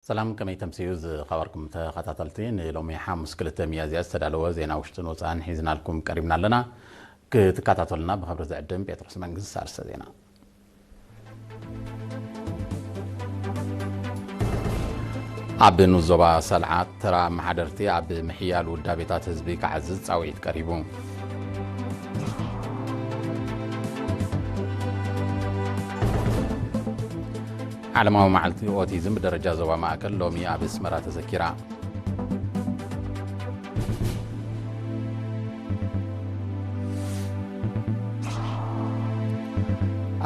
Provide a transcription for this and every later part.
ሰላም፣ ከመይ ተምስዩ ዝኸበርኩም ተኸታተልቲ? ንሎሚ ሓሙስ ክልተ ሚያዝያ ዝተዳለወ ዜና ውሽጥን ወፃእን ሒዝናልኩም ቀሪብና ኣለና። ክትከታተሉና ብኽብሪ ዝዕድም ጴጥሮስ መንግስቲ። ኣርእስተ ዜና። ኣብ ንኡስ ዞባ ሰልዓ ተራ ኣመሓደርቲ ኣብ ምሕያል ውዳቤታት ህዝቢ ክዓዝዝ ጻውዒት ቀሪቡ። ዓለማዊ መዓልቲ ኦቲዝም ብደረጃ ዞባ ማእከል ሎሚ ኣብ ኣስመራ ተዘኪራ።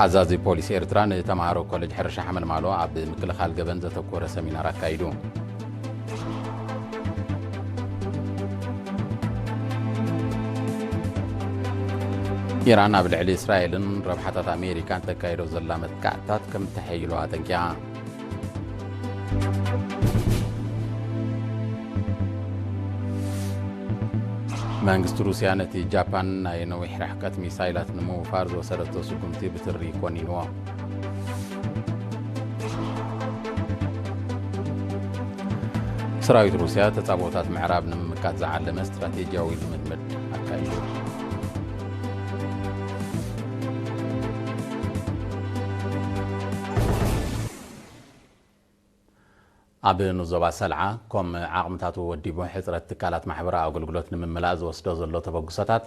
ኣዛዚ ፖሊስ ኤርትራ ንተምሃሮ ኮሌጅ ሕርሻ ሓመልማሎ ኣብ ምክልኻል ገበን ዘተኮረ ሰሚናር ኣካይዱ። ኢራን ኣብ ልዕሊ እስራኤልን ረብሓታት ኣሜሪካን ተካይዶ ዘላ መጥቃዕትታት ከም ተሐይሎ ኣጠንቂቓ። መንግስቲ ሩስያ ነቲ ጃፓን ናይ ነዊሕ ርሕቀት ሚሳይላት ንምውፋር ዝወሰደቶ ስጉምቲ ብትሪ ኮኒንዎ። ሰራዊት ሩስያ ተጻብኦታት ምዕራብ ንምምካት ዝዓለመ ስትራቴጂያዊ ልምምድ ኣካይዱ። ኣብ ንኡስ ዞባ ሰልዓ ኮም ዓቕምታቱ ወዲቡ ሕጽረት ትካላት ማሕበራዊ ኣገልግሎት ንምምላእ ዝወስዶ ዘሎ ተበግሶታት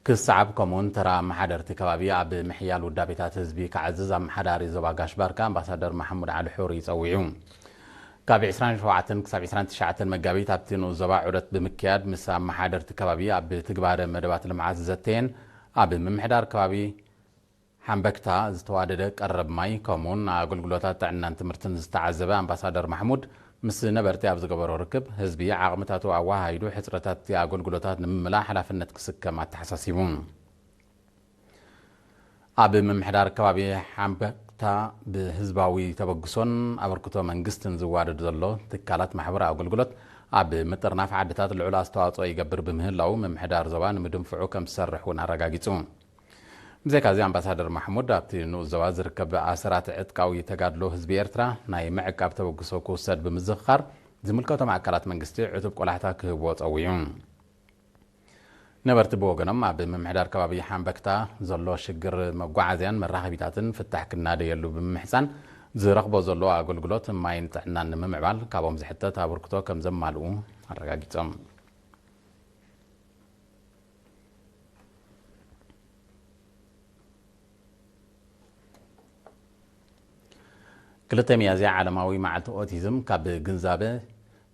ክሰዓብ፣ ከምኡውን ተራ ኣመሓደርቲ ከባቢ ኣብ ምሕያል ውዳቤታት ህዝቢ ክዓዝዝ ኣመሓዳሪ ዞባ ጋሽ ባርካ ኣምባሳደር ማሕሙድ ዓሊ ሑሪ ጸዊዑ። ካብ ዕስራን ሸውዓተን ክሳብ ዕስራን ትሽዓተን መጋቢት ኣብቲ ንኡስ ዞባ ዑደት ብምክያድ ምስ ኣመሓደርቲ ከባቢ ኣብ ትግባረ መደባት ልምዓት ዝዘተየን ኣብ ምምሕዳር ከባቢ ሓምበክታ ዝተዋደደ ቀረብ ማይ ከምኡውን ኣገልግሎታት ጥዕናን ትምህርትን ዝተዓዘበ ኣምባሳደር ማሕሙድ ምስ ነበርቲ ኣብ ዝገበሮ ርክብ ህዝቢ ዓቕምታቱ ኣወሃሂዱ ሕጽረታት ኣገልግሎታት ንምምላእ ሓላፍነት ክስከም ኣተሓሳሲቡ። ኣብ ምምሕዳር ከባቢ ሓምበክታ ብህዝባዊ ተበግሶን ኣበርክቶ መንግስትን ዝዋደድ ዘሎ ትካላት ማሕበራዊ ኣገልግሎት ኣብ ምጥርናፍ ዓድታት ልዑል ኣስተዋጽኦ ይገብር ብምህላው ምምሕዳር ዞባ ንምድንፍዑ ከም ዝሰርሕ እውን ኣረጋጊጹ። ብዘይካዚ ኣምባሳደር ማሕሙድ ኣብቲ ንኡስ ዞባ ዝርከብ ኣሰራት ዕጥቃዊ ተጋድሎ ህዝቢ ኤርትራ ናይ ምዕቃብ ተበግሶ ክውሰድ ብምዝኽኻር ዝምልከቶም ኣካላት መንግስቲ ዕቱብ ቆላሕታ ክህብዎ ጸዊዑ። ነበርቲ ብወገኖም ኣብ ምምሕዳር ከባቢ ሓምበክታ ዘሎ ሽግር መጓዓዝያን መራኸቢታትን ፍታሕ ክናደየሉ ብምምሕጻን ዝረኽቦ ዘሎ ኣገልግሎት ማይን ጥዕናን ንምምዕባል ካቦም ዝሕተት ኣበርክቶ ከም ዘማልኡ ኣረጋጊጾም። ክልተ ሚያዝያ ዓለማዊ መዓልቲ ኦቲዝም ካብ ግንዛበ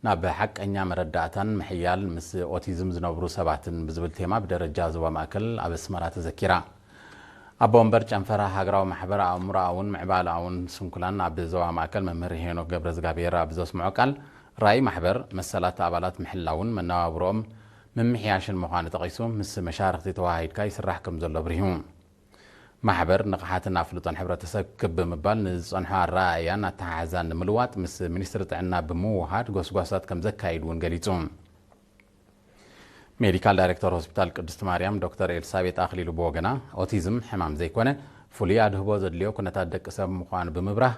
ናብ ሓቀኛ መረዳእታን ምሕያል ምስ ኦቲዝም ዝነብሩ ሰባትን ብዝብል ቴማ ብደረጃ ዞባ ማእከል ኣብ ኣስመራ ተዘኪራ። ኣቦ ወንበር ጨንፈር ሃገራዊ ማሕበር ኣእምሮኣውን ምዕባለኣውን ስንኩላን ኣብ ዞባ ማእከል መምህር ሄኖክ ገብረዝጋብሔር ኣብ ዘስምዖ ቃል፣ ራእይ ማሕበር መሰላት ኣባላት ምሕላውን መነባብሮኦም ምምሕያሽን ምዃኑ ጠቒሱ፣ ምስ መሻርኽቲ ተወሃሂድካ ይስራሕ ከም ዘሎ ኣብሪሁ። ማሕበር ንቕሓትን ኣፍልጦን ሕብረተሰብ ክብ ብምባል ንዝጸንሖ ኣረኣእያን ኣተሓሕዛን ንምልዋጥ ምስ ሚኒስትሪ ጥዕና ብምውሃድ ጎስጓሳት ከም ዘካይድ እውን ገሊጹ። ሜዲካል ዳይሬክተር ሆስፒታል ቅድስቲ ማርያም ዶክተር ኤልሳቤጥ ኣኽሊሉ ብወገና፣ ኦቲዝም ሕማም ዘይኮነ፣ ፍሉይ ኣድህቦ ዘድልዮ ኩነታት ደቂ ሰብ ምዃኑ ብምብራህ፣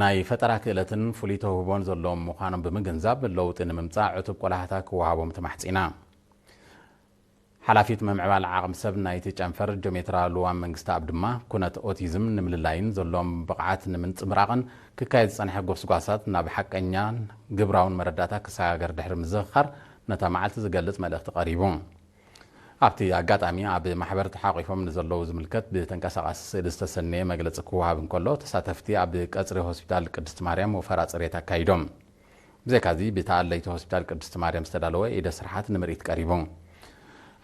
ናይ ፈጠራ ክእለትን ፍሉይ ተውህቦን ዘለዎም ምዃኖም ብምግንዛብ፣ ለውጢ ንምምጻእ ዕቱብ ቆላሕታ ክወሃቦም ተማሕጺና። ሓላፊት ምምዕባል ዓቕሚ ሰብ ናይቲ ጨንፈር ጆሜትራ ልዋም መንግስተኣብ ድማ፣ ኩነት ኦቲዝም ንምልላይን ዘለዎም ብቕዓት ንምንጽብራቕን ክካየድ ዝጸንሐ ጎስጓሳት ናብ ሓቀኛን ግብራውን መረዳእታ ክሰጋገር ድሕሪ ምዝኽኻር፣ ነታ መዓልቲ ዝገልጽ መልእኽቲ ቀሪቡ። ኣብቲ ኣጋጣሚ፣ ኣብ ማሕበር ተሓቒፎም ንዘለዉ ዝምልከት ብተንቀሳቓሲ ስእሊ ዝተሰነየ መግለጺ ክወሃብ እንከሎ፣ ተሳተፍቲ ኣብ ቀጽሪ ሆስፒታል ቅድስቲ ማርያም ወፈራ ጽሬት ኣካይዶም። ብዘይካዚ፣ ብተኣለይቲ ሆስፒታል ቅድስቲ ማርያም ዝተዳለወ ኢደ ስርሓት ንምርኢት ቀሪቡ።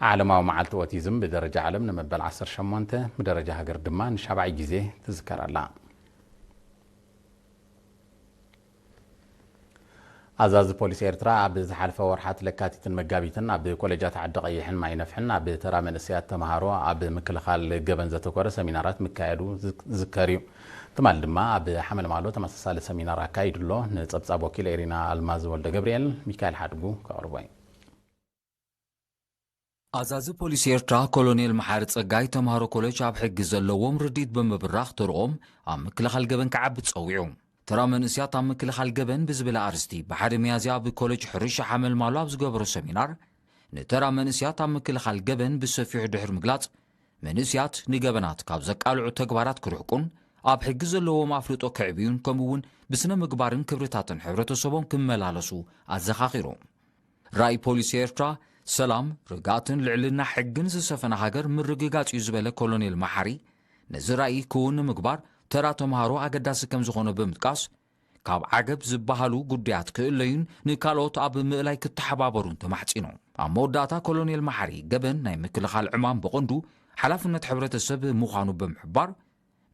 ዓለማዊ መዓልቲ ኦቲዝም ብደረጃ ዓለም ንመበል ዓሰርተ ሸሞንተ፣ ብደረጃ ሃገር ድማ ንሻብዓይ ግዜ ትዝከር ኣላ። ኣዛዚ ፖሊስ ኤርትራ ኣብ ዝሓለፈ ወርሓት ለካቲትን መጋቢትን ኣብ ኮሌጃት ዓዲ ቀይሕን ማይ ነፍሕን ኣብ ተራ መንእሰያት ተምሃሮ ኣብ ምክልኻል ገበን ዘተኮረ ሰሚናራት ምካየዱ ዝክ-፣ ዝዝከር እዩ። ትማሊ ድማ ኣብ ሓመልማሎ ተመሳሳሊ ሰሚናር ኣካይዱ ኣሎ። ንጸብጻብ ወኪል ኤሪና ኣልማዝ ወልደ ገብርኤል፣ ሚካኤል ሓድጉ ከቕርቦ እዩ። ኣዛዚ ፖሊስ ኤርትራ ኮሎኔል መሓሪ ጸጋይ፣ ተምሃሮ ኮሌጅ ኣብ ሕጊ ዘለዎም ርድኢት ብምብራኽ ተርኦም ኣብ ምክልኻል ገበን ክዓቢ ጸዊዑ። ተራ መንእስያት ኣብ ምክልኻል ገበን ብዝብል ኣርእስቲ ብሓደ ሚያዝያ ኣብ ኮሌጅ ሕርሻ ሓመልማሎ ኣብ ዝገበሮ ሰሚናር፣ ንተራ መንእስያት ኣብ ምክልኻል ገበን ብሰፊሑ ድሕሪ ምግላጽ፣ መንእስያት ንገበናት ካብ ዘቃልዑ ተግባራት ክርሕቁን ኣብ ሕጊ ዘለዎም ኣፍልጦ ከዕብዩን ከምኡ እውን ብስነ ምግባርን ክብርታትን ሕብረተሰቦም ክመላለሱ ኣዘኻኺሩ። ራእይ ፖሊሲ ኤርትራ ሰላም፣ ርግኣትን ልዕልና ሕግን ዝሰፈና ሃገር ምርግጋጽ እዩ ዝበለ ኮሎኔል መሓሪ፣ ነዚ ራእይ ክውን ንምግባር ተራ ተምሃሮ ኣገዳሲ ከም ዝኾነ ብምጥቃስ፣ ካብ ዓገብ ዝበሃሉ ጉዳያት ክእለዩን ንካልኦት ኣብ ምእላይ ክተሓባበሩን ተማሕጺኑ። ኣብ መወዳእታ ኮሎኔል መሓሪ፣ ገበን ናይ ምክልኻል ዕማም ብቐንዱ ሓላፍነት ሕብረተሰብ ምዃኑ ብምሕባር፣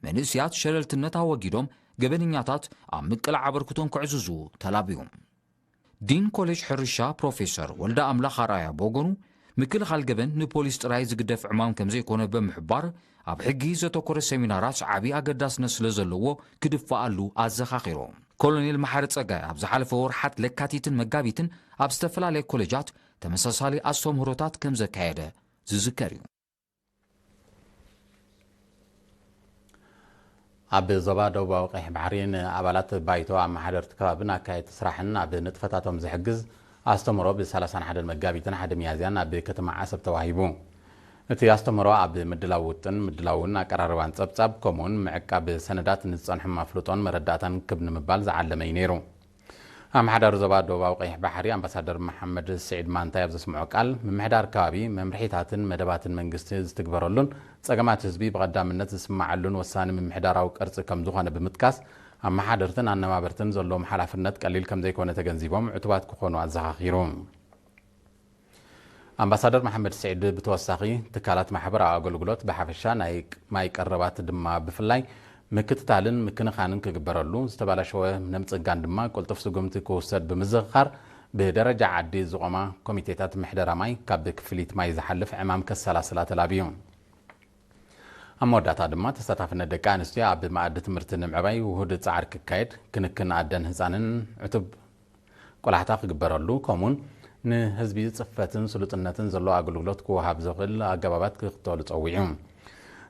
መንእስያት ሸለልትነት ኣወጊዶም ገበነኛታት ኣብ ምቅላዕ ኣበርክቶን ከዕዝዙ ተላብዩ። ዲን ኮሌጅ ሕርሻ ፕሮፌሰር ወልደ ኣምላኽ ኣርኣያ ብወገኑ፣ ምክልኻል ገበን ንፖሊስ ጥራይ ዝግደፍ ዕማም ከም ዘይኮነ ብምሕባር፣ ኣብ ሕጊ ዘተኮረ ሰሚናራት ዓቢ ኣገዳስነት ስለ ዘለዎ ክድፋኣሉ ኣዘኻኺሩ። ኮሎኔል መሓሪ ጸጋይ ኣብ ዝሓለፈ ወርሓት ለካቲትን መጋቢትን ኣብ ዝተፈላለየ ኮሌጃት ተመሳሳሊ ኣስተምህሮታት ከም ዘካየደ ዝዝከር እዩ። ኣብ ዞባ ደቡባዊ ቀይሕ ባሕሪ ንኣባላት ባይቶ ኣመሓደርቲ ከባብን ኣካየድቲ ስራሕን ኣብ ንጥፈታቶም ዝሕግዝ ኣስተምህሮ ብ ሰላሳን ሓደን መጋቢትን ሓደ ሚያዝያን ኣብ ከተማ ዓሰብ ተዋሂቡ። እቲ ኣስተምህሮ ኣብ ምድላው ውጥን፣ ምድላውን ኣቀራርባን ጸብጻብ፣ ከምኡውን ምዕቃብ ሰነዳት ንዝጸንሖም ኣፍልጦን መረዳእታን ክብ ንምባል ዝዓለመ እዩ ነይሩ። ኣመሓዳሪ ዞባ ደቡባዊ ቀይሕ ባሕሪ ኣምባሳደር መሓመድ ስዒድ ማንታይ ኣብ ዘስምዖ ቃል፣ ምምሕዳር ከባቢ መምርሒታትን መደባትን መንግስቲ ዝትግበረሉን ጸገማት ህዝቢ ብቐዳምነት ዝስማዓሉን ወሳኒ ምምሕዳራዊ ቅርጺ ከም ዝኾነ ብምጥቃስ፣ ኣመሓደርትን ኣነባበርትን ዘለዎም ሓላፍነት ቀሊል ከም ዘይኮነ ተገንዚቦም ዕቱባት ክኾኑ ኣዘኻኺሩ። ኣምባሳደር መሓመድ ስዒድ ብተወሳኺ፣ ትካላት ማሕበራዊ ኣገልግሎት ብሓፈሻ፣ ናይ ማይ ቀረባት ድማ ብፍላይ ምክትታልን ምክንኻንን ክግበረሉ፣ ዝተባላሸወ ንምጽጋን ድማ ቅልጡፍ ስጉምቲ ክውሰድ ብምዝኽኻር፣ ብደረጃ ዓዲ ዝቖማ ኮሚቴታት ምሕደራ ማይ ካብ ክፍሊት ማይ ዝሓልፍ ዕማም ከሰላስላ ተላብዩ። ኣብ መወዳእታ ድማ፣ ተሳታፍነት ደቂ ኣንስትዮ ኣብ መኣዲ ትምህርቲ ንምዕባይ ውሁድ ጻዕሪ ክካየድ፣ ክንክን ኣደን ህጻንን ዕቱብ ቆላሕታ ክግበረሉ፣ ከምኡውን ንህዝቢ ጽፈትን ስሉጥነትን ዘለዎ ኣገልግሎት ክወሃብ ዘኽእል ኣገባባት ክኽተሉ ጸዊዑ።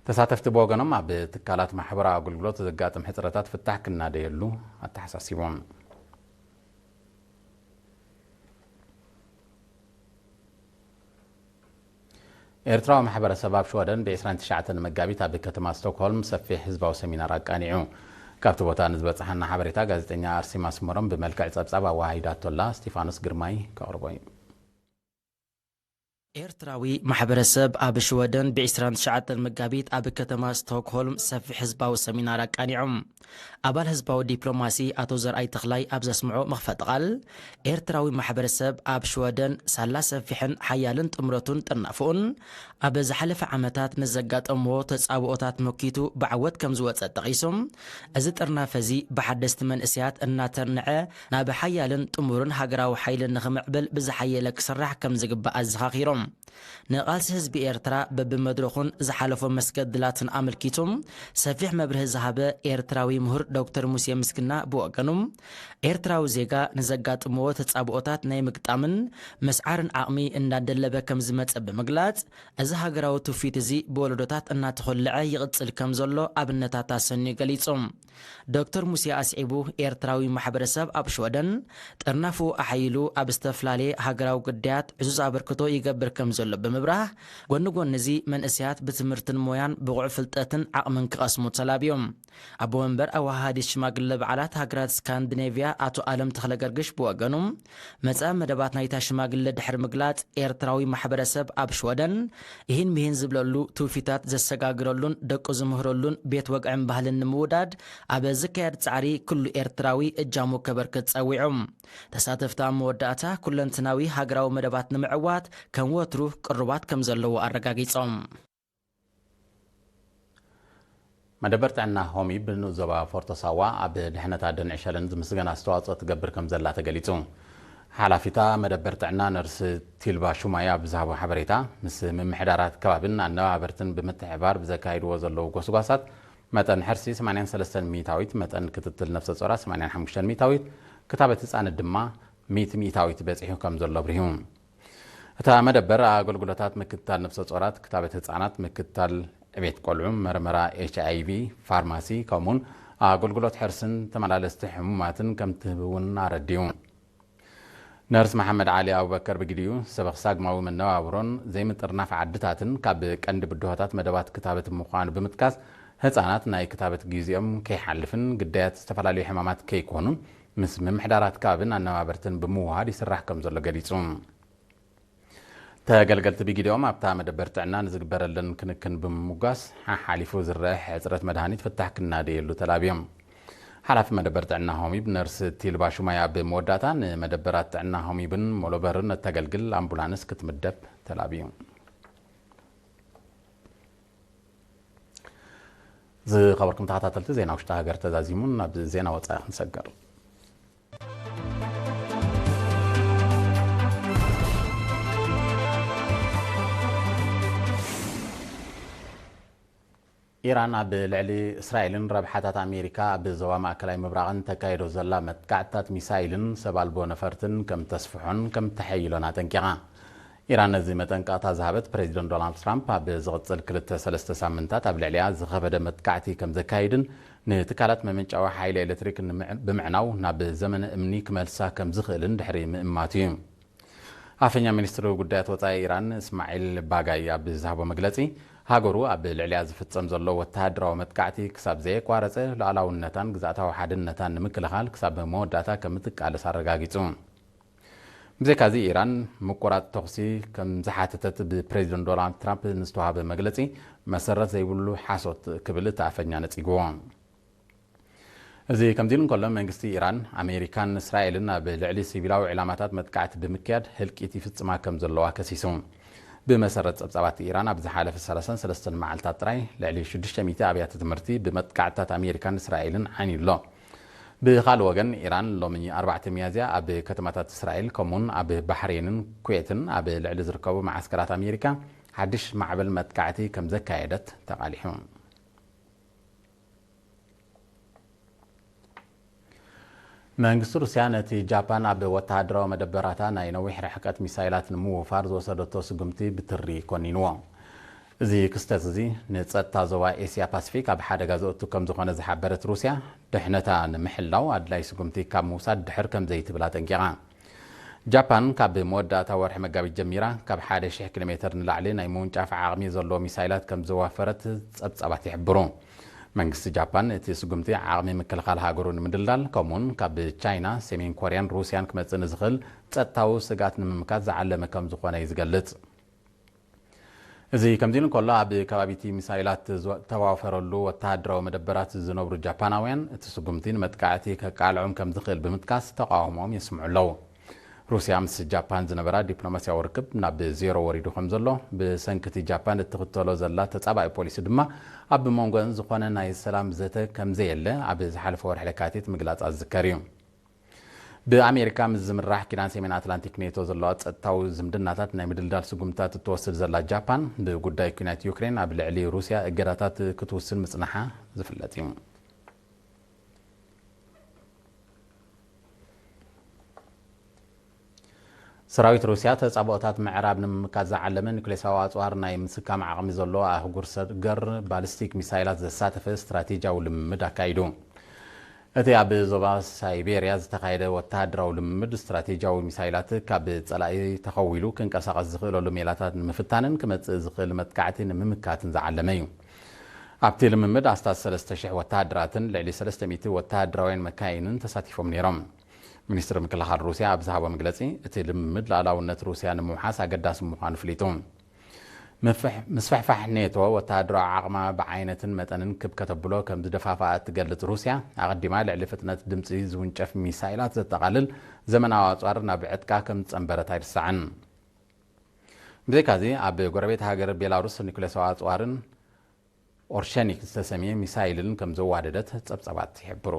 ተሳተፍቲ ብወገኖም፣ ኣብ ትካላት ማሕበራዊ ኣገልግሎት ዘጋጥም ሕጽረታት ፍታሕ ክናደየሉ ኣተሓሳሲቦም። ኤርትራዊ ማሕበረሰብ ኣብ ሽወደን ብ29 መጋቢት ኣብ ከተማ ስቶክሆልም ሰፊሕ ህዝባዊ ሰሚናር ኣቃኒዑ። ካብቲ ቦታ ንዝበጽሓና ሓበሬታ ጋዜጠኛ ኣርሴማ ኣስመሮም ብመልክዕ ጸብጻብ ኣወሃሂዳቶላ፣ ስቴፋኖስ ግርማይ ከቕርቦ እዩ። ኤርትራዊ ማሕበረሰብ ኣብ ሽወደን ብ29 መጋቢት ኣብ ከተማ ስቶክሆልም ሰፊሕ ህዝባዊ ሰሚናር ኣቃኒዑ። ኣባል ህዝባዊ ዲፕሎማሲ ኣቶ ዘርኣይ ተኽላይ ኣብ ዘስምዖ መኽፈቲ ቃል፣ ኤርትራዊ ማሕበረሰብ ኣብ ሽወደን ሳላ ሰፊሕን ሓያልን ጥምረቱን ጥርናፍኡን፣ ኣብ ዝሓለፈ ዓመታት ንዘጋጠምዎ ተጻብኦታት መኪቱ ብዓወት ከም ዝወጸ ጠቒሱ፣ እዚ ጥርናፈ እዚ ብሓደስቲ መንእሰያት እናተርንዐ ናብ ሓያልን ጥሙርን ሃገራዊ ሓይሊ ንኽምዕብል ብዝሓየለ ክስራሕ ከም ዝግባእ ኣዘኻኺሮም። ንቓልሲ ህዝቢ ኤርትራ በብመድረኹን ዝሓለፎ መስገድላትን ኣመልኪቱ ሰፊሕ መብርሂ ዝሃበ ኤርትራዊ ምሁር ዶክተር ሙሴ ምስግና ብወገኑ፣ ኤርትራዊ ዜጋ ንዘጋጥምዎ ተጻብኦታት ናይ ምግጣምን ምስዓርን ዓቕሚ እንዳደለበ ከም ዝመጸ ብምግላጽ፣ እዚ ሃገራዊ ትውፊት እዚ ብወለዶታት እናተኾልዐ ይቕጽል ከም ዘሎ ኣብነታት ኣሰንዩ ገሊጹ። ዶክተር ሙሴ ኣስዒቡ፣ ኤርትራዊ ማሕበረሰብ ኣብ ሽወደን ጥርናፉ ኣሓይሉ ኣብ ዝተፈላለየ ሃገራዊ ጉዳያት ዕዙዝ ኣበርክቶ ይገብር ከም ዘሎ ብምብራህ፣ ጎኒ ጎኒ እዚ መንእሰያት ብትምህርትን ሞያን ብቑዕ ፍልጠትን ዓቕምን ክቐስሙ ተላብዮም። ኣቦ መንበር ኣወሃሃዲት ሽማግለ በዓላት ሃገራት ስካንዲኔቭያ ኣቶ ኣለም ተኽለ ገርግሽ ብወገኑ፣ መጻኢ መደባት ናይታ ሽማግለ ድሕሪ ምግላጽ፣ ኤርትራዊ ማሕበረሰብ ኣብ ሽወደን ይህን ሚህን ዝብለሉ ትውፊታት ዘሰጋግረሉን ደቁ ዝምህረሉን ቤት ወግዕን ባህልን ንምውዳድ ኣብ ዝካየድ ጻዕሪ ኩሉ ኤርትራዊ እጃሙ ከበርክት ጸዊዑ። ተሳተፍቲ ኣብ መወዳእታ ኩለንትናዊ ሃገራዊ መደባት ንምዕዋት ከም ወትሩ ቅሩባት ከም ዘለዉ ኣረጋጊጾም። መደበር ጥዕና ሆሚ ብንኡስ ዞባ ፎርቶ ሳዋ ኣብ ድሕነት ኣደን ዕሸልን ዝምስገን ኣስተዋጽኦ ትገብር ከም ዘላ ተገሊጹ። ሓላፊታ መደበር ጥዕና ነርስ ቲልባ ሹማይ ኣብ ዝሃቦ ሓበሬታ፣ ምስ ምምሕዳራት ከባብን ኣነባበርትን ብምትሕብባር ብዘካይድዎ ዘለዉ ጎስጓሳት፣ መጠን ሕርሲ ሰማንያን ሰለስተን ሚእታዊት፣ መጠን ክትትል ነፍሰ ጾራት ሰማንያን ሓሙሽተን ሚእታዊት፣ ክታበት ህጻናት ድማ ሚእቲ ሚእታዊት በጺሑ ከም ዘሎ ኣብሪሁ። እታ መደበር ኣገልግሎታት ምክትታል ነፍሰ ጾራት፣ ክታበት ህጻናት፣ ምክትታል ዕቤት ቆልዑ፣ መርመራ ኤች ኣይ ቪ፣ ፋርማሲ፣ ከምኡውን ኣገልግሎት ሕርስን ተመላለስቲ ሕሙማትን ከም ትህብ እውን ኣረዲኡ። ነርስ መሓመድ ዓሊ ኣቡበከር ብግዲኡ፣ ሰበኽ ሳግማዊ መነባብሮን ዘይምጥርናፍ ዓድታትን ካብ ቀንዲ ብድሆታት መደባት ክታበት ምዃኑ ብምጥቃስ፣ ህጻናት ናይ ክታበት ግዜኦም ከይሓልፍን ግዳያት ዝተፈላለዩ ሕማማት ከይኮኑን ምስ ምምሕዳራት ከባብን ኣነባበርትን ብምውሃድ ይስራሕ ከም ዘሎ ገሊጹ። ተገልገልቲ ብግዲኦም ኣብታ መደበር ጥዕና ንዝግበረለን ክንክን ብምምጓስ፣ ሓሓሊፉ ዝረአ ሕጽረት መድሃኒት ፍታሕ ክናደየሉ ተላብዮም። ሓላፊ መደበር ጥዕና ሆሚብ ነርስ ቲልባ ሹማያ ኣብ መወዳእታ፣ ንመደበራት ጥዕና ሆሚብን ሞሎበርን እተገልግል ኣምቡላንስ ክትምደብ ተላብዩ። ዝኸበርኩም ተኸታተልቲ፣ ዜና ውሽጢ ሃገር ተዛዚሙ፣ ናብ ዜና ወጻኢ ክንሰገር። ኢራን ኣብ ልዕሊ እስራኤልን ረብሓታት ኣሜሪካ ኣብ ዞባ ማእከላይ ምብራቕን ተካይዶ ዘላ መጥቃዕትታት ሚሳይልን ሰብ ኣልቦ ነፈርትን ከም ተስፍሖን ከም ተሐይሎን ኣጠንቂቓ። ኢራን ነዚ መጠንቀቕታ ዝሃበት፣ ፕሬዚደንት ዶናልድ ትራምፕ ኣብ ዝቕጽል ክልተ ሰለስተ ሳምንታት ኣብ ልዕሊኣ ዝኸበደ መጥቃዕቲ ከም ዘካይድን ንትካላት መመንጨዊ ሓይሊ ኤሌክትሪክ ንምዕ-፣ ብምዕናው ናብ ዘመነ እምኒ ክመልሳ ከም ዝኽእልን ድሕሪ ምእማቱ እዩ። ኣፈኛ ሚኒስትሪ ጉዳያት ወጻኢ ኢራን እስማዒል ባጋይ ኣብ ዝሃቦ መግለጺ፣ ሃገሩ ኣብ ልዕሊኣ ዝፍጸም ዘሎ ወተሃደራዊ መጥቃዕቲ ክሳብ ዘየቋረጸ ሉዓላውነታን ግዝኣታዊ ሓድነታን ንምክልኻል ክሳብ መወዳእታ ከም እትቃለስ ኣረጋጊጹ። ብዘይካዚ፣ ኢራን ምቁራጽ ተኹሲ ከም ዝሓተተት ብፕሬዚደንት ዶናልድ ትራምፕ ንዝተዋሃበ መግለጺ መሰረት ዘይብሉ ሓሶት ክብል እቲ ኣፈኛ ነጺግዎ። እዚ ከምዚ ኢሉ እንከሎ፣ መንግስቲ ኢራን፣ ኣሜሪካን እስራኤልን ኣብ ልዕሊ ሲቪላዊ ዕላማታት መጥቃዕቲ ብምክያድ ህልቂት ይፍጽማ ከም ዘለዋ ከሲሱ። ብመሰረት ጸብጻባት ኢራን፣ ኣብ ዝሓለፈ ሰላሳን ሰለስተን መዓልታት ጥራይ ልዕሊ ሽዱሽተ ሚእቲ ኣብያተ ትምህርቲ ብመጥቃዕትታት ኣሜሪካን እስራኤልን ዓንዩ ኣሎ። ብኻልእ ወገን፣ ኢራን ሎሚ ኣርባዕተ ሚያዝያ ኣብ ከተማታት እስራኤል ከምኡውን ኣብ ባሕሬንን ኩዌትን ኣብ ልዕሊ ዝርከቡ መዓስከራት ኣሜሪካ ሓድሽ ማዕበል መጥቃዕቲ ከም ዘካየደት ተቓሊሑ። መንግስቲ ሩስያ ነቲ ጃፓን ኣብ ወተሃደራዊ መደበራታ ናይ ነዊሕ ርሕቀት ሚሳይላት ንምውፋር ዝወሰደቶ ስጉምቲ ብትሪ ኮኒንዎ። እዚ ክስተት እዚ ንጸጥታ ዞባ ኤስያ ፓሲፊክ ኣብ ሓደጋ ዘእቱ ከም ዝኾነ ዝሓበረት ሩስያ፣ ድሕነታ ንምሕላው ኣድላይ ስጉምቲ ካብ ምውሳድ ድሕር ከም ዘይትብል ኣጠንቂቓ። ጃፓን ካብ መወዳእታ ወርሒ መጋቢት ጀሚራ ካብ ሓደ ሽሕ ኪሎ ሜተር ንላዕሊ ናይ ምውንጫፍ ዓቕሚ ዘለዎ ሚሳይላት ከም ዘዋፈረት ጸብጻባት ይሕብሩ። መንግስቲ ጃፓን እቲ ስጉምቲ ዓቕሚ ምክልኻል ሃገሩ ንምድልዳል፣ ከምኡውን ካብ ቻይና፣ ሰሜን ኮርያን ሩስያን ክመጽእ ንዝኽእል ጸጥታዊ ስግኣት ንምምካት ዝዓለመ ከም ዝኾነ እዩ ዝገልጽ። እዚ ከምዚ ኢሉ እንከሎ፣ ኣብ ከባቢ እቲ ሚሳይላት ዝተዋፈረሉ ወተሃደራዊ መደበራት ዝነብሩ ጃፓናውያን፣ እቲ ስጉምቲ ንመጥቃዕቲ ከቃልዖም ከም ዝኽእል ብምጥቃስ ተቃውሞኦም የስምዑ ኣለዉ። ሩስያ ምስ ጃፓን ዝነበራ ዲፕሎማስያዊ ርክብ ናብ ዜሮ ወሪዱ ከም ዘሎ፣ ብሰንኪ እቲ ጃፓን እትኽተሎ ዘላ ተጻባኢ ፖሊሲ ድማ ኣብ መንጎአን ዝኾነ ናይ ሰላም ዘተ ከም ዘየለ ኣብ ዝሓለፈ ወርሒ ለካቲት ምግላጻ ዝዝከር እዩ። ብኣሜሪካ ምስ ዝምራሕ ኪዳን ሰሜን ኣትላንቲክ ኔቶ ዘለዋ ጸጥታዊ ዝምድናታት ናይ ምድልዳል ስጉምትታት እትወስድ ዘላ ጃፓን፣ ብጉዳይ ኲናት ዩክሬን ኣብ ልዕሊ ሩስያ እገዳታት ክትውስን ምጽናሓ ዝፍለጥ እዩ። ሰራዊት ሩስያ፣ ተጻብኦታት ምዕራብ ንምምካት ዝዓለመ ኑክሌሳዊ ኣጽዋር ናይ ምስካም ዓቕሚ ዘለዎ ኣህጉር ሰገር ባሊስቲክ ሚሳይላት ዘሳተፈ ስትራቴጂያዊ ልምምድ ኣካይዱ። እቲ ኣብ ዞባ ሳይቤርያ ዝተኻየደ ወተሃደራዊ ልምምድ፣ ስትራቴጂያዊ ሚሳይላት ካብ ጸላኢ ተኸዊሉ ክንቀሳቐስ ዝኽእለሉ ሜላታት ንምፍታንን ክመጽእ ዝኽእል መጥቃዕቲ ንምምካትን ዝዓለመ እዩ። ኣብቲ ልምምድ ኣስታት ሰለስተ ሽሕ ወተሃደራትን ልዕሊ ሰለስተ ሚእቲ ወተሃደራውያን መካይንን ተሳቲፎም ነይሮም። ሚኒስትሪ ምክልኻል ሩስያ ኣብ ዝሃቦ መግለጺ፣ እቲ ልምምድ ሉዓላውነት ሩስያ ንምውሓስ ኣገዳሲ ምዃኑ ኣፍሊጡ። ምፍሕ-፣ ምስፍሕፋሕ ኔቶ፣ ወተሃደራዊ ዓቕማ ብዓይነትን መጠንን ክብ ከተብሎ ከም ዝደፋፍኣ እትገልጽ ሩስያ፣ ኣቐዲማ ልዕሊ ፍጥነት ድምጺ ዝውንጨፍ ሚሳይላት ዘጠቓልል ዘመናዊ ኣጽዋር ናብ ዕጥቃ ከም ዝጸንበረት ኣይርሳዕን። ብዘይካዚ፣ ኣብ ጎረቤት ሃገር ቤላሩስ ኒኩሌሳዊ ኣጽዋርን ኦርሸኒክ ዝተሰምየ ሚሳይልን ከም ዘዋደደት ጸብጻባት ይሕብሩ።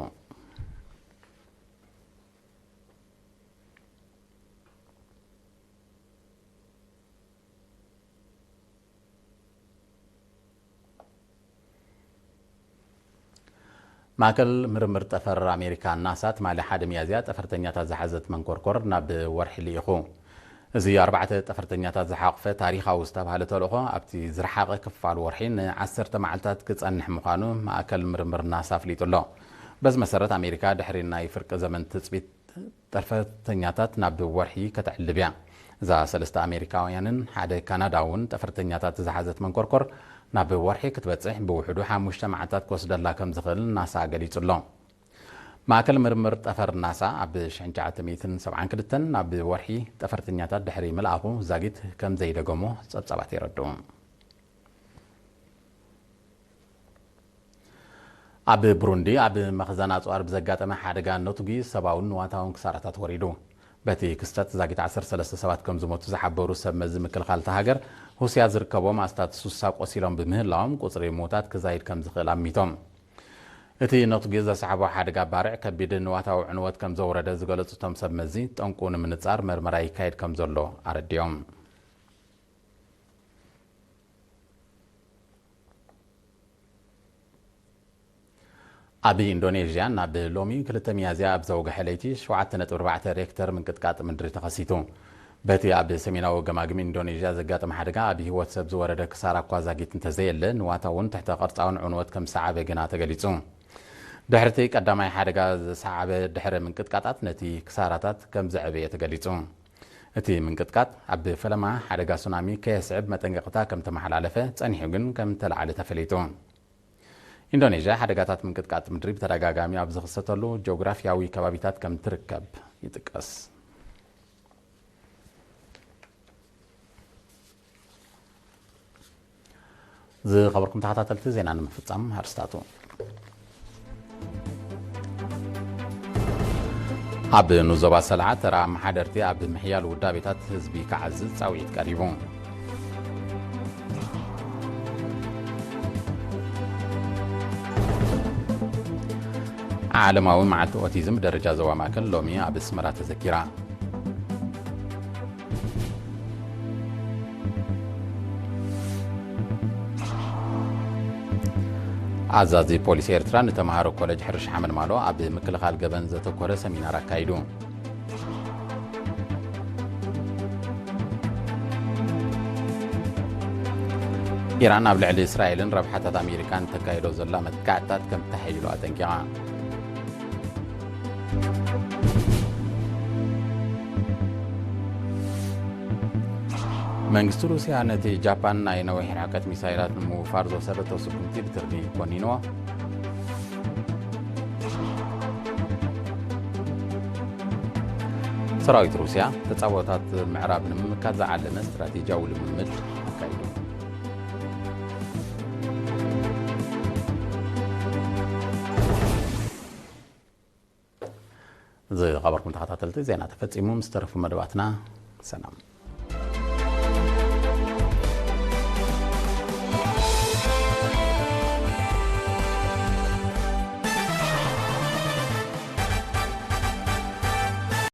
ማእከል ምርምር ጠፈር ኣሜሪካ ናሳ፣ ትማሊ ሓደ ሚያዝያ ጠፈርተኛታት ዝሓዘት መንኮርኮር ናብ ወርሒ ልኢኹ። እዚ ኣርባዕተ ጠፈርተኛታት ዝሓቖፈ ታሪኻዊ ዝተባህለ ተልእኾ፣ ኣብቲ ዝረሓቐ ክፋል ወርሒ ንዓሰርተ መዓልታት ክጸንሕ ምዃኑ ማእከል ምርምር ናሳ ኣፍሊጡ ኣሎ። በዚ መሰረት ኣሜሪካ ድሕሪ ናይ ፍርቂ ዘመን ትጽቢት ጠፈርተኛታት ናብ ወርሒ ከተዕልብ እያ። እዛ ሰለስተ ኣሜሪካውያንን ሓደ ካናዳውን ጠፈርተኛታት ዝሓዘት መንኮርኮር ናብ ወርሒ ክትበጽሕ ብውሕዱ ሓሙሽተ መዓልታት ክወስደላ ከም ዝኽእል ናሳ ገሊጹ ኣሎ። ማእከል ምርምር ጠፈር ናሳ ኣብ ሺሕ ትሽዓተ ሚእትን ሰብዓን ክልተን ናብ ወርሒ ጠፈርተኛታት ድሕሪ ምልኣኹ ዛጊት ከም ዘይደገሞ ጸብጻባት የረድኡ። ኣብ ብሩንዲ ኣብ መኽዘን ኣጽዋር ብዘጋጠመ ሓደጋ ነቱጊ ሰብኣውን ንዋታውን ክሳራታት ወሪዱ። በቲ ክስተት ዛጊት ዓሰርተ ሰለስተ ሰባት ከም ዝሞቱ ዝሓበሩ ሰብ መዚ ምክልኻል እታ ሃገር፣ ሩስያ ዝርከቦም ኣስታት ሱሳ ቆሲሎም ብምህላዎም ቁጽሪ ምዉታት ክዛይድ ከም ዝኽእል ኣሚቶም። እቲ ነቱጊ ዘስዓቦ ሓደጋ ባርዕ ከቢድ ንዋታዊ ዕንወት ከም ዘውረደ ዝገለጹ እቶም ሰብ መዚ፣ ጠንቁ ንምንጻር መርመራ ይካየድ ከም ዘሎ ኣረዲኦም። ኣብ ኢንዶኔዥያ ናብ ሎሚ ክልተ ሚያዝያ ኣብ ዘውግሐ ለይቲ ሸውዓተ ነጥቢ ኣርባዕተ ሬክተር ምንቅጥቃጥ ምድሪ ተኸሲቱ። በቲ ኣብ ሰሜናዊ ገማግም ኢንዶኔዥያ ዘጋጠመ ሓደጋ ኣብ ህይወት ሰብ ዝወረደ ክሳራ እኳ ዛጊት እንተዘየለ፣ ንዋታውን ትሕተ ቅርጻውን ዕንወት ከም ዝሰዓበ ግና ተገሊጹ። ድሕርቲ ቀዳማይ ሓደጋ ዝሰዓበ ድሕረ ምንቅጥቃጣት ነቲ ክሳራታት ከም ዘዕበየ ተገሊጹ። እቲ ምንቅጥቃጥ ኣብ ፈለማ ሓደጋ ሱናሚ ከየስዕብ መጠንቀቕታ ከም ተመሓላለፈ ጸኒሑ ግን ከም ተላዓለ ተፈሊጡ። ኢንዶኔዥያ ሓደጋታት ምንቅጥቃጥ ምድሪ ብተደጋጋሚ ኣብ ዝኽሰተሉ ጂኦግራፊያዊ ከባቢታት ከም ትርከብ ይጥቀስ። ዝኸበርኩም ተኸታተልቲ ዜና ንምፍጻም ኣርስታቱ። ኣብ ንዞባ ሰልዓ ተራ ኣመሓደርቲ ኣብ ምሕያል ውዳቤታት ህዝቢ ክዓዝዝ ጻውዒት ቀሪቡ። ዓለማዊ መዓልቲ ኦቲዝም ደረጃ ዞባ ማእከል ሎሚ ኣብ ኣስመራ ተዘኪራ። ኣዛዚ ፖሊስ ኤርትራ ንተምሃሮ ኮለጅ ሕርሻ ሓመልማሎ ኣብ ምክልኻል ገበን ዘተኮረ ሰሚናር ኣካይዱ። ኢራን ኣብ ልዕሊ እስራኤልን ረብሓታት ኣሜሪካን ተካይዶ ዘላ መጥቃዕትታት ከም ተሓይሎ ኣጠንቂቓ። መንግስቲ ሩስያ ነቲ ጃፓን ናይ ነዊሕ ርሕቀት ሚሳይላት ንምውፋር ዝወሰደቶ ስጉምቲ ብትሪ ኮኒንዎ። ሰራዊት ሩስያ ተጻብኦታት ምዕራብ ንምምካት ዝዓለመ ስትራቴጂያዊ ልምምድ ኣካይዱ። ዝኸበርኩም ተኸታተልቲ፣ ዜና ተፈጺሙ። ምስ ተረፉ መደባትና ሰላም።